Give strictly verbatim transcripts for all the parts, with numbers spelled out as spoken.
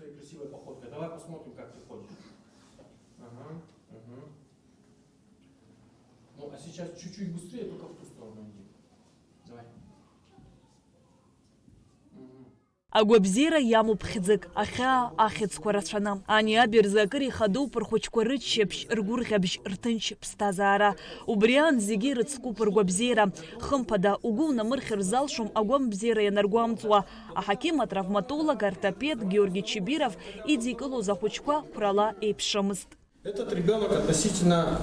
Красивая походка. Давай посмотрим, как ты ходишь. Ага, ага. Ну, а сейчас чуть-чуть быстрее, только в ту сторону иди. Давай. Мгм. Агәабзиара иамоуп хьӡык, ахьаа ахьӡқәа рацәаны. Ани аби рзы акыр ихадоуп рхәыҷқәа рыччаԥшь, ргәырӷьабжь, рҭынч ԥсҭазаара. Убри аан зегьы ирыцкуп ргәабзиара. Хымԥада, угәы унамырхьыр залшом агәамбзиара ианаргәамҵуа. Аҳақьым-атравматолог, ортопед Георги Чибиров идикылоз ахәыҷқәа қәрала еиԥшымызт. Этот ребёнок относительно,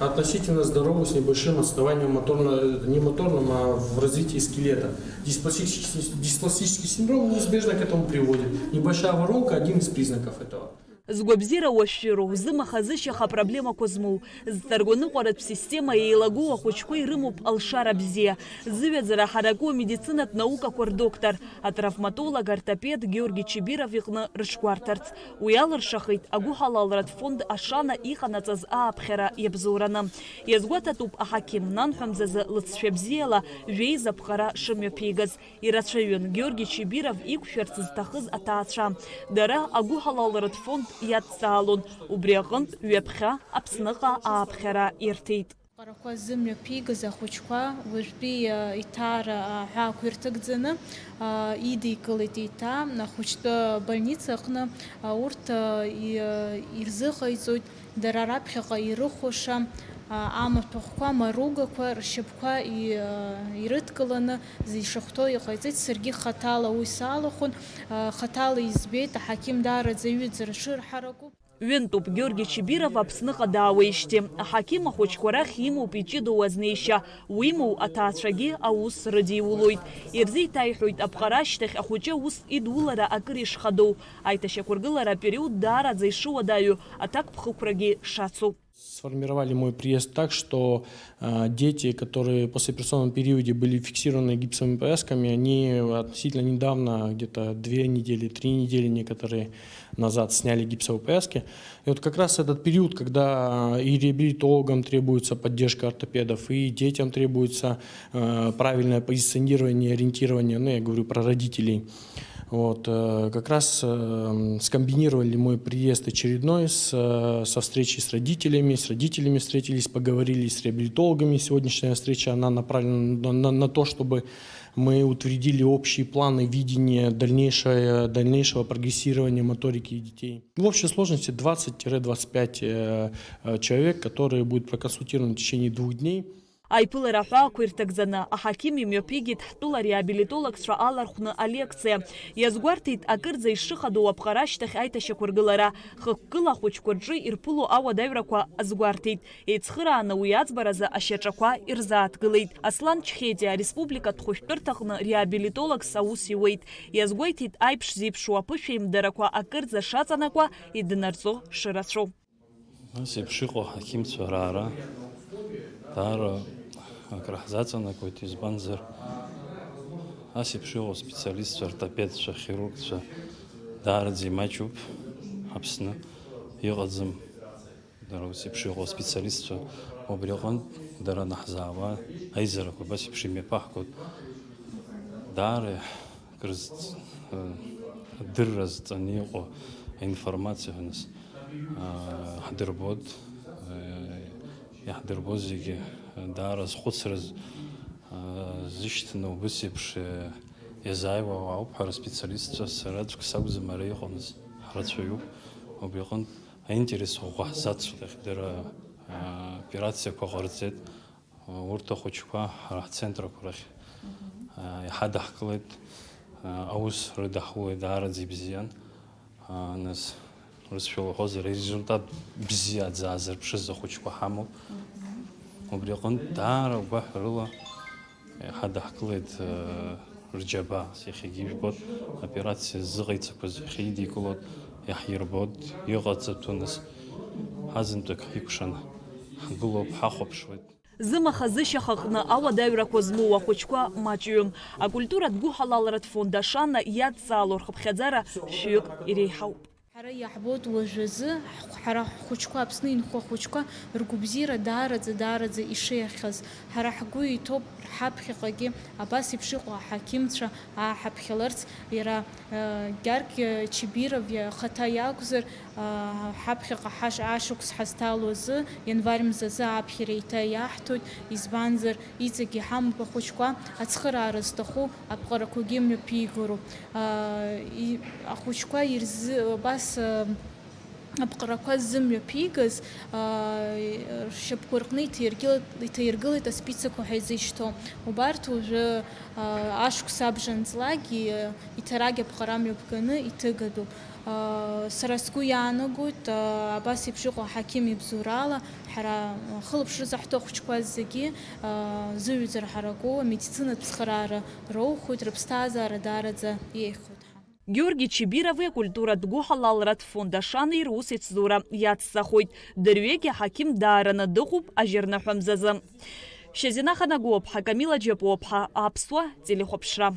относительно здоровый, с небольшим отставанием моторно, не моторным, а в развитии скелета. Диспластический, диспластический синдром неизбежно к этому приводит. Небольшая воронка — один из признаков этого. Згәабзиара уашәшәыроу, зымаха-зышьаха апроблемақәа змоу, зҵаргәаныҟәаратә система еилагоу ахәыҷқәа ирымоуп алшара бзиа. Зыҩаӡара ҳараку амедицинатә наукақәа рдоктор, атравматолог, ортопед Георги Чибиров иҟны рыҽгәарҭарц. Уи алыршахеит агәыҳалалратә фонд Ашана иҟанаҵаз ааԥхьара иабзоураны. Иазгәаҭатәуп аҳақьым, нанҳәа мзазы лыҵшәа бзиала жәеиза ԥҟара шымҩаԥигаз. Ирацәаҩын Георги Чибиров иқәшәарц зҭахыз аҭаацәа. Дара агәыҳалалратә фонд иадҵаалон, убри аҟынтә ҩаԥхьа Аԥсныҟа ааԥхьара ирҭеит. Ҟарақәа зымҩаԥигаз ахәыҷқәа уажәтәи, а, иҭаара аҳәаақәа ирҭыгӡаны, а, идикылеит еиҭа ахәыҷтәы больница аҟны, а, урҭ, а, и-, а, ирзыҟаиҵоит дара раԥхьаҟа ирыхәаша, а, амаҭәахәқәа, амаругақәа ршьапқәа и-, а, ирыдкыланы ишахәҭоу иҟаиҵеит. Саргьы хаҭала уи салахәын, а, хаҭала избеит, аҳақьым даараӡа иҩызара ҽырҳаракуп. Ҩынтәуп Георги Чибиров Аԥсныҟа даауеижьҭеи. Аҳақьым ахәыҷқәа рахь имоуп иҷыдоу азнеишьа, уимоу, аҭаацәагьы аус рыдиулоит. Ирзеиҭаиҳәоит аԥҟара ашьҭахь ахәыҷы аус идулара акыр ишхадоу. Аиҭашьақәыргылара апериод даараӡа ишыуадаҩу, аҭакԥхықәрагьы шацу. Сформировали мой приезд так, что, э, дети, которые в послеоперационном периоде были фиксированы гипсовыми повязками, они относительно недавно, где-то две недели, три недели некоторые назад сняли гипсовые повязки. И вот как раз этот период, когда и реабилитологам требуется поддержка ортопедов, и детям требуется, э, правильное позиционирование, ориентирование, ну, я говорю про родителей. Вот, э, как раз, э, скомбинировали мой приезд очередной с, э, со встречей с родителями. С родителями встретились, поговорили, с реабилитологами. Сегодняшняя встреча, она направлена на, на, на то, чтобы мы утвердили общие планы, видение дальнейшее, дальнейшего прогрессирования моторики детей. В общей сложности двадцать-двадцать пять, э, э, человек, которые будут проконсультированы в течение двух дней. Аиԥылара аҳәаақәа ирҭагӡаны, аҳақьым имҩаԥигеит ҳтәыла реабилитологцәа алархәны алекциа. Иазгәарҭеит, акырӡа ишыхадоу аԥҟара ашьҭахь аиҭашьақәыргылара. Хықәкыла ахәыҷқәа рҿы ирԥыло ауадаҩрақәа азгәарҭеит. Еицхырааны уи аӡбаразы ашьаҿақәа ирзааҭгылеит. Аслан Чхетиа ареспубликатә хәышәтәырҭаҟны реабилитологс аус иуеит. Иазгәеиҭеит, аиԥш зеиԥшу аԥышәеимдарақәа акырӡа шаҵанакуа, иднарҵо шырацәоу. Нас еиԥш иҟоу аҳақьымцәа раара даара акраҳзаҵанакуеит, избанзар, ас еиԥш иҟоу специалистцәа, ортопедцәа, хирургцәа даараӡа имаҷуп Аԥсны, иҟаӡам дара ус еиԥш иҟоу аспециалистцәа, убри аҟынтә дара наҳзаауа аизарақәа абас еиԥш имҩаԥаҳгоит, даара Крыз-, э, адырра зҵаны иҟоу аинформациа ҳәа нас, э, ҳдырбоит, э, иаҳдырбо зегьы, э, даара зхәыцра з-, э, зышьҭны убыс еиԥш, э, иазааиуа ауп ҳәа рспециалистцәа сара аӡәк сакәӡам ара иҟамыз, ҳрацәаҩуп, убри аҟынтә аинтерес ӷәӷәа ҳзацуп, иахьа дара, э, операциақәа ҟарҵеит. Урҭ ахәыҷқәа ҳара ҳцентрқәа рахь, а, иҳадаҳкылеит, а, аус рыдаҳулеит, даараӡа ибзиан. А, нас, рысшәала уҳәозар, арезультат бзиа аӡы аазырԥшыз ахәыҷқәа ҳамоуп. Убри аҟынтә даара гәаҳәарыла иҳадаҳкылеит, а, рџьабаа. Иахьагьы ижәбоит, аоперациа ззыҟаиҵақәаз иахьа идикылоит, иаҳирбоит, иҟаҵатәу нас. Ҳазынтәык ҳикәшан ҳгылоуп, ҳахәаԥшуеит. Зымаха-зышьаха аҟны ауадаҩрақәа змоу ахәыҷқәа маҷҩым. Акультуратә гәыҳалалратә фонд Ашана иадҵаало рхыԥхьаӡара шәҩык иреиҳауп. Иаҳбоит уажәазы ҳхә-, ҳара ҳхәыҷқәа, Аԥсны инхо ахәыҷқәа ргәабзиара даараӡа, даараӡа ишеиӷьхаз. Ҳара ҳгәы иҭоуп ҳаԥхьаҟагьы абас еиԥш иҟоу аҳақьымцәа ааҳаԥхьаларц, иара, э, Георги Чибиров ихаҭа иакәзар, э, ҳаԥхьаҟа ҳаш-, ашықәс ҳазҭало азы, ианвар мзазы аԥхьара еиҭа иаҳҭоит, избанзар, иҵегь иҳамоуп ахәыҷқәа ацхыраара зҭаху аԥҟарақәагьы мҩаԥигароуп. Аа, и-, ахәыҷқәа ирзы-, абас, аа, аԥҟарақәа зымҩаԥигаз, аа, ршьапқәа рҟны иҭаиргьы-, иҭаиргылеит аспицақәа ҳәа изышьҭоу. Убарҭ уажәы, аа, ашықәс абжанҵлакгьы, иҭарагь аԥҟара мҩаԥганы иҭыгатәуп. Сара сгәы иаанагоит, абас еиԥш иҟоу аҳақьым ибзоурала, ҳара хылаԥшра заҳҭо ахәыҷқәа зегьы, зыҩаӡара ҳараку, амедицинатә цхыраара роухоит, рыԥсҭазаара даараӡа иеиӷьхоит ҳәа. Георги Чибирови акультуратә гәыҳалалратә фонд Ашани русеицура иацҵахоит. Дырҩегьых аҳақьым даараны дыҟоуп ажьырныҳәа мзазы. Шьазина Ханагәыуаԥҳа, Камила Џьапуаԥҳа, Аԥсуа телехәаԥшра.